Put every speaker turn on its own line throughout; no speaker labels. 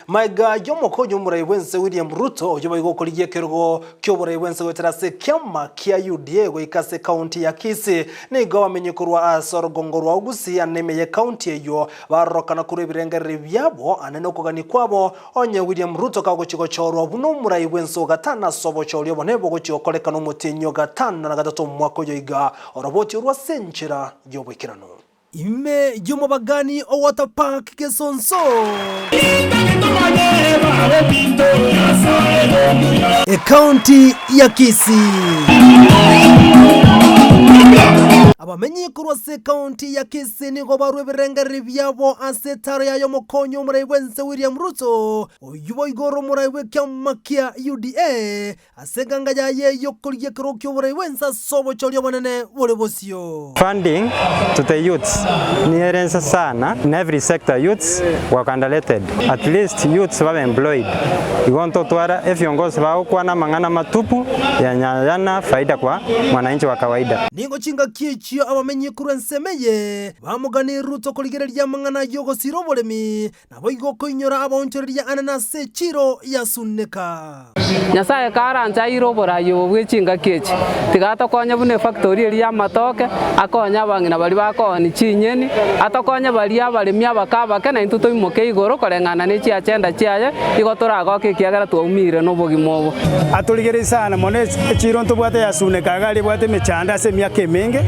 Magega y'omokonyi omorai bw'ense William Ruto oyio boigo okorigia ekerogo ki'oborai bw'ense goetera ase ekiama kia UDA goika ase ekaunti ya Kisii nigo abamenyi korwa ase orogongo rwa Gusii ane ime y'ekaunti eyio barorokana korwa ebirengererio biabo ane nokogania kwabo onye William Ruto kagochia gochorwa buna omorai bw'ense o gatano ase obochori obonene bogochia gokorekana omotienyi o gatano na gatato omwaka oyo iga oroboti orwo ase enchera y'oboikeranu. Ime y'omobagani o Water Park Gesonso. Ekaunti ya Kisii. Abamenyi korwa ase ekaunti ya Kisii nigo barua ebirengererio biabo ase etaro yaye omokonyi omorai bw'ense William Ruto, oyio boigo ore omorai bw'ekiama kia UDA, Ase enganga yaye y'okorigia ekerogo ki'oborai bw'ense ase obochori obonene bore bosio.
Funding to the youths niere ense sana in every sector youths were underrated at least youths babe employed igo ntotwara efiongozi bagokwana amang'ana amatupu yenye ayana faida kwa mwananchi wa kawaida.
Nigo chingaki echio abamenyi korwa ensemo eye bamoganirie Ruto korigereria amang'ana y'ogosira oboremi, Naboigo okoinyora abaonchoreria anene ase echiiro ya Suneka.
Nyasae karanche aire oboraai obo bwe chingaki echi, tiga atokonye buna efactory eria y'amatoke, akonye abang'ina baria bakoonia chinyeni, atokonye baria abaremi abake abake naintwe toimoke igoro koreng'ana ne chiagenda chiaye, igo toragoke ekiagera twaumire nobogima obo.
Atorigererie sana mono echiiro ntobwate ya Suneka iga aria ebwate emechando ase emiaka emenge,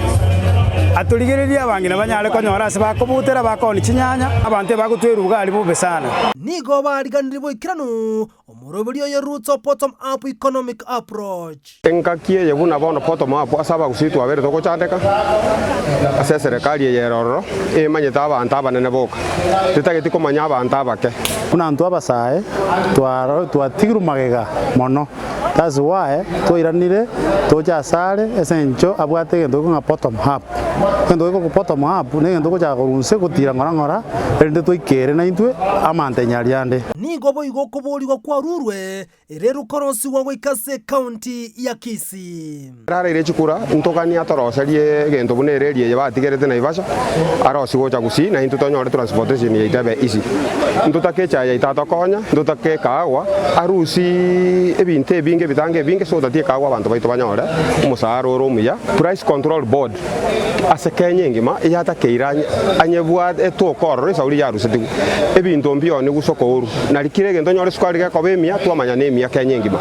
atorigererie abang'ina banyare konyora ase bakobutera bakoonia chinyanya, abanto ebagotwerwa iga aria bobe sana.
Nigo bariganirie boikeranu omoroberi oyo Ruto Bottom Up Economic Approach.
Engaki eye buna bono bottom up ase abagusii twabeire togochandeka ase eserekari eye ere ororo emanyete abanto abanene boka, tetageti komanya abanto abake.
Buna intwe abasae twatigirwe magega mono, that's why twairanire toche asare ase eng'encho abwate egento gekorwa ng'a bottom up. Egento gekorwa bottom up na egento ogochaka korwa inse gotira ng'ora ng'ora erinde toikere naintwe amantenya aria ande.
Nigo boigo okoboorigwa kwarurwe Ere rokorosigwa goika ase ekaunti ya Kisii.
Araire chikura, ntoganie atoroserie egento buna ereri eye batigerete Naivasha, arosie gocha Gusii na intwe tonyore transportation yaito ebe easy. Ntotake echae yaito atokonya, ntotake ekahawa, arusie ebinto ebinge ebitango ebinge so that ekahawa abanto baito banyore omosara ore omuya. Price Control Board ase Kenya engima eyatakeire anye anyebwate etoke ororo esauri yarusetigwe ebinto mbionigwe soko oru. Nari kera egento onyore esukari gekoba emia, twamanya nemia Kenya engima.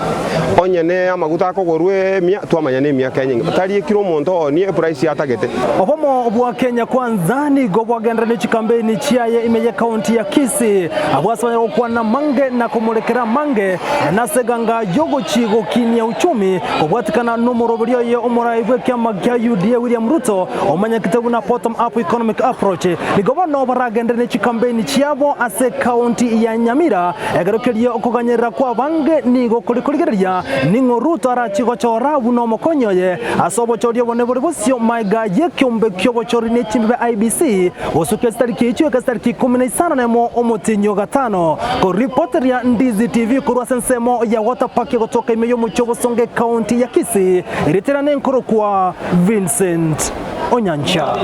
Onye ne amaguta akogorwa emia, twamanya nemia Kenya engima. Tari ekire omonto oonie eprice atagete.
Obomo bwa Kenya Kwanza nigo bwagenderera ne chikambeini chiaye ime y'ekaunti ya Kisii abwo ase banyare gokwana amange na komorekera amange nase eganga y'ogochi gokinia uchumi kobwatikana nomoroberi oye omorai bw'ekiama kia UDA William Ruto omanyekete buna Bottom Up Economic Approach. Nigo bono baragenderere ne chikambeini chiabo ase ekaunti ya Nyamira, ekero keria okoganyerera kw'abange nigo kore korigereria ning'o Ruto arachie gochora buna omokonyi oye ase obochori obone bore bosio magega y'ekeombe ki'obochori ne chimbibe IEBC gosukia chitariki echio goika chitariki ikomi na isano nemo omotienyi o gatano. Koripoteria Ndizi TV korwa ase ensemo ya Water Park egotoka ime y'omochie o Bosongo ekaunti ya Kisii, erieta riane nkorokwa Vincent Onyancha.